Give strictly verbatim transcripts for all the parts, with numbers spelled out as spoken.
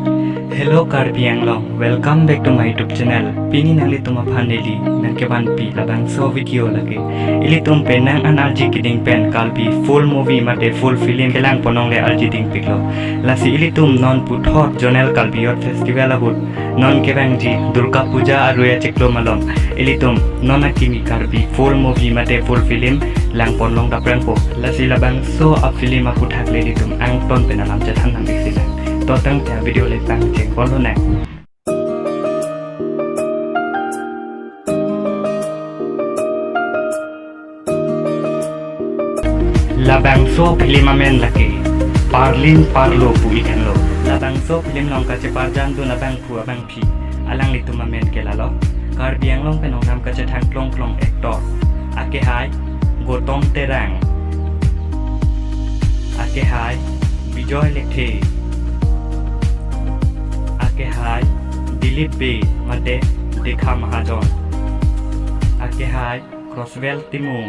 Hello Karbi Anglong, welcome back to my YouTube channel. Pini nanglitum aphan neli nangkevanpi labangso video lake. Ilitum penang an arji keding pen Karbi full movie mate full film kelang ponnongle arji dingpiklo. Lasi ilitum non puthot Zonal Karbi Youth Festival ahut non kevangji Durga Puja arui achiklo malom ilitum non akimi Karbi full movie mate full film lang pon long daprangpo. Lasi labangso a film aphuthak le ilitum angton pen alam chethan nang isi lang. To tangte a video le pangcheng ponlonang. Labangso film amen lake Parlin Parlo pu ikhanlo. Labangso film along kacheparjandun abangphu abangphi alanglitum amen ke lalo. Karbi Anglong pen ongnam kachethang klong klong actor. Akehai Gautam Terang. Akehai Bijoy Lekthe. Akehai Dilip Bey mate Dekha Mahajon. Akehai Crosswell Timung.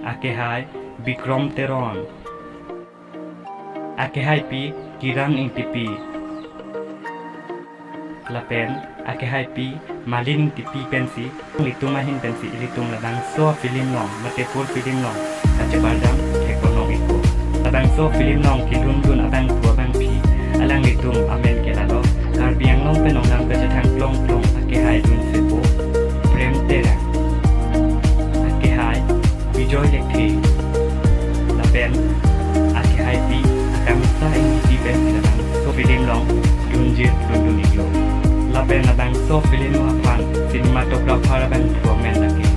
Akehai Bikrom Teron. Akehaipi Kiran Ingtipi. Lapen akehaipi Malin Ingtipi pensi, ilitum ahin pensi, ilitum labangso film along, mate full film along kacheparjam thek ponnong ikpo. Labangso film along kedundun abangphu abangphi alanglitum amen ke lalo. Karbi Anglong pen ongnam kachethang klong klong akehai dunsepo Prem Terang. Akehai Bijoy Lekthe. Lapen akehaipi Akanksha Ingtipi pensi labangso film along dunjir dundun iklo. Lapen labangso film aphan cinematographer abangphu amen lake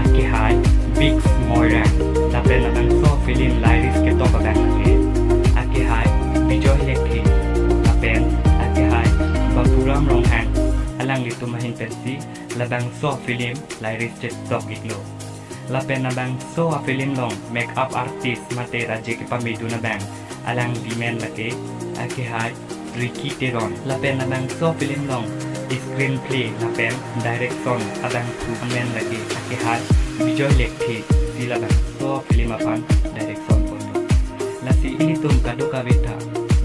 akehai Biggs Moirang. Lapen labangso film lyrics ketok abang lake akehai Bijoy Lekthe. Lapen akehai Bapuram Ronghang. Alanglitum ahin pensi labangso film lyrics chetok iklo. Lapen labangso a film along makeup artist mate raje kepamedun abang alangli amen lake akehai Ricky Teron. Lapen labangso film along screenplay lapen direction abangphu amen lake akehai Bijoy Lekthe si labangso film aphan direction ponlo. Lasi ilitum kadokave ta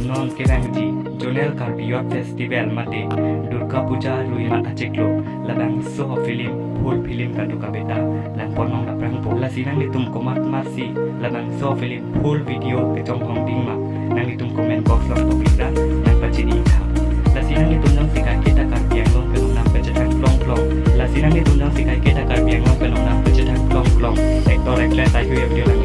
non kevangji Zonal Karbi Youth Festival mate Durga Puja arui achiklo labangso film full film kadokave ta lang ponnong daprangpo. Lasi nanglitum komat matsi labangso film full video kechonghong ding ma, nanglitum comment box along topik ra nangpachini tha. Lasi nanglitum jongsi kaiketa Karbi Anglong pen ongnam kachethang klong klong. Lasi nanglitum jongsi kaiketa Karbi Anglong pen ongnam kachethang klong klong actor actress ahui a video lang